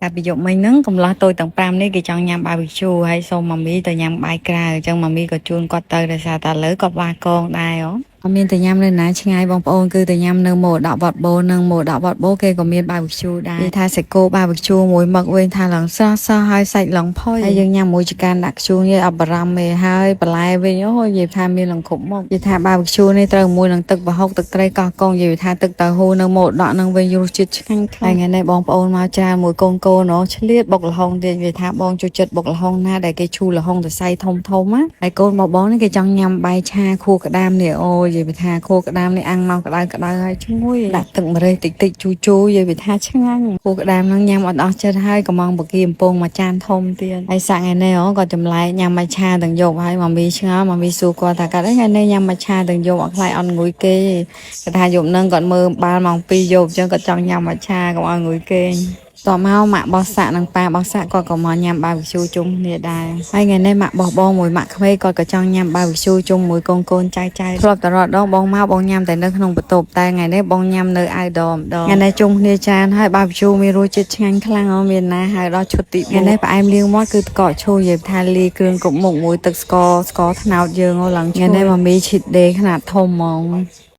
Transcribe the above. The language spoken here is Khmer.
កាលពីយប់មិញហ្នឹងកំឡោះតូចទាំង5នេះគេចង់ញ៉ាំ barbecue ហើយសូមម៉ាមីទៅញ៉ាំបាយក្រៅអញ្ចឹងម៉ាមីក៏ជូនគាត់ទៅដោយសារតែលើគាត់វ៉ាកងដែរហ៎អត់មានទៅញ៉ាំនៅណាឆ្ងាយបងប្អូនគឺទៅញ៉ាំនៅមរតកវត្តបូនិងមរតកវត្តបូគេក៏មាន barbecue ដែរនិយាយថាសាច់គោ barbecue មួយមឹកវិញថាឡើងស្រស់សោះហើយសាច់ឡើងផុយហើយយើងញ៉ាំមួយចកានដាក់ខ្ជូងនិយាយអត់បារម្ភទេហើយបន្លែវិញអូនិយាយថាមានឡើងគ្រប់មុខនិយាយថា barbecue នេះត្រូវមួយនឹងទឹកប្រហុកទឹកត្រីកោះកុងនិយាយថាទឹកតៅហ៊ូនៅមរតកនឹងវិញរសជាតិឆ្ងាញ់ខ្លាំងហើយថ្ងៃនេះបងប្អូនមកច្រើនមួយកូនកូនអូឆ្លៀតបុកល្ហុងទៀតនិយាយថាបងចូលចិត្តបុកល្ហុងណាដែលគេឈូល្ហុងសរសៃធំធំណាហើយកូនរបស់បងនេះគេចង់ញ៉ាំបាយឆាខួរក្តាមនេះអូនិយាយថាខួរក្តាមនេះអាំងមកក្តៅក្តៅហើយឈ្ងុយដាក់ទឹកម្រេះតិចតិចជូរជូរនិយាយថាឆ្ងាញ់ខួរក្តាមហ្នឹងញ៉ាំអត់អស់ចិត្តហើយកំងបកាកំពងមួយចានធំទៀតហើយសាក់ថ្ងៃនេះអូក៏ចម្លែកញ៉ាំបាយឆាទាំងយប់ហើយម៉ាមីឆ្ងល់ម៉ាមីសួរគាត់ថាកាត់អីថ្ងៃនេះញ៉ាំបាយឆាទាំងយប់អត់ខ្លាចអត់ងុយគេគាត់ថាយប់ហ្នឹងគាត់មើលបាល់ម៉ោង2យប់អញ្ចឹងគាត់ចង់ញ៉ាំបាយឆាកុំឲ្យងុយគេតមកម៉ាក់បោះសាក់និងប៉ាបោះសាក់គាត់ក៏មកញ៉ាំ barbecue ជុំគ្នាដែរហើយថ្ងៃនេះម៉ាក់បោះបងមួយម៉ាក់ក្មេកគាត់ក៏ចង់ញ៉ាំ barbecue ជុំមួយកូនកូនចៅចៅធ្លាប់តែរត់ដងបងមកបងញ៉ាំតែនៅក្នុងបន្ទប់តែថ្ងៃនេះបងញ៉ាំនៅ outdoor ម្ដងថ្ងៃនេះជុំគ្នាច្រើនហើយ barbecue មានរសជាតិឆ្ងាញ់ខ្លាំងអមានណាហើយដល់ឈុតទី4ថ្ងៃនេះផ្អែមលាងមាត់គឺទឹកកកឈូនិយាយថាលាយគ្រឿងគ្រប់មុខមួយទឹកស្ករស្ករត្នោតយើងអូឡើងថ្ងៃនេះមកមី cheat day ខ្នាតធំហ្មង។